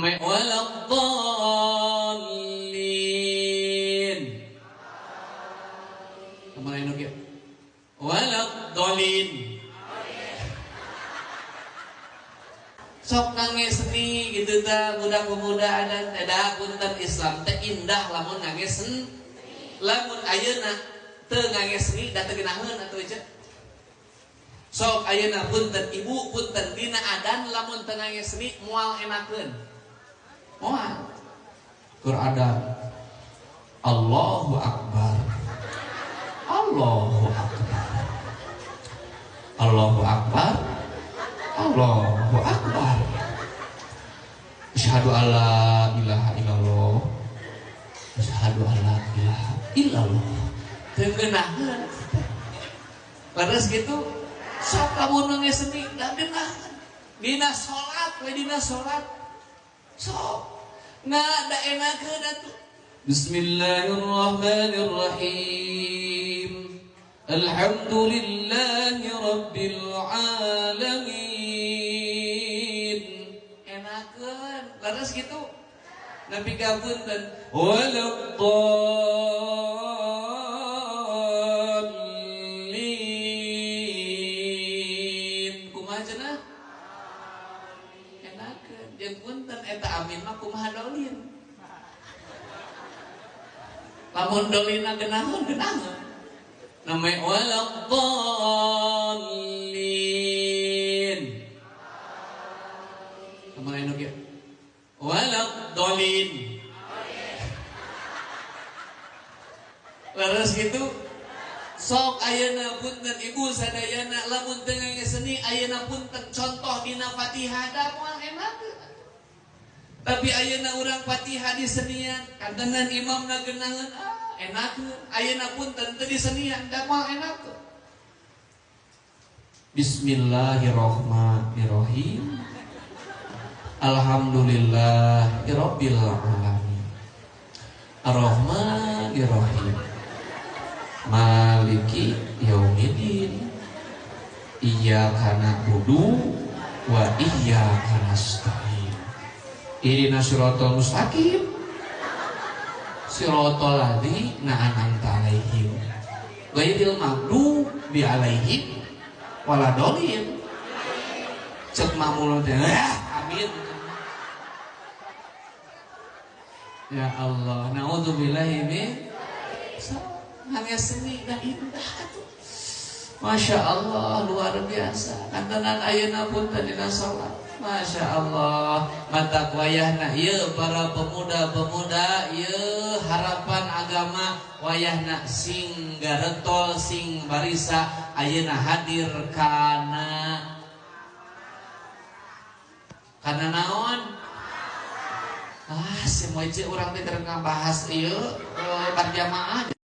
Waladdallin. Kemana nu kieu? Waladdallin. Sok ngangge seni gitu tah budak pemuda adat da punten Islam teh indah lamun ngangge seni. Lamun ayeuna teu ngangge seni da teu geunaheun atuh ce. Sok ayeuna punten ibu punten dina adan lamun teu ngangge seni moal enakeun. Moal. Keur adan Allahu Akbar. Allahu Akbar. Allahu Akbar. Allahu Akbar. Asyhadu alla ilaha illallah. Asyhadu alla ilaha illallah. Teu ngeunaheun. Leres gitu. Sok lamun ngangge seni da geunaheun. Dina salat we dina salat. Sok nah da enakeun atuh. Bismillahirrahmanirrahim. Alhamdulillahi rabbil alamin. Enakeun, leres gitu. Nabi kapunten waladdallin. Kumaha cenah? Enakeun. Jeung punten eta amin mah kumaha dolin. Lamun dolina geunaheun geunaheun. Namanya waladdallin. Kemana nu kieu? Waladdallin. Leres gitu. Sok ayeuna punten ibu sadayana lamun teu ngangge seni ayeuna punten contoh dina Fatihah da moal enak. Tapi ayeuna urang Fatihah di senian kantenan imamna geunaheun ah enakeun. Ayeuna punten teu di senian da moal enak. Bismillahirrahmanirrahim. Alhamdulillahirabbil alamin. Arrahmanirrahim. Maliki yaumiddin. Iyyaka na'budu wa iyyaka nasta'in. Ihdinas siratal mustaqim. Siratal ladzina an'amta 'alaihim ghairil maghdubi 'alaihim waladdallin. Cek makmum teh amin. Ya Allah, naudzubillahi min ngangge seni da indah atuh. Masya Allah luar biasa. Kantenan ayeuna punten dina salat. Masya Allah, mata wayahna ieu para pemuda-pemuda ieu harapan agama wayahna sing garetol sing barisa ayeuna hadir kana kana naon? Ah, semua ieu urang teh keur ngabahas ieu berjamaah.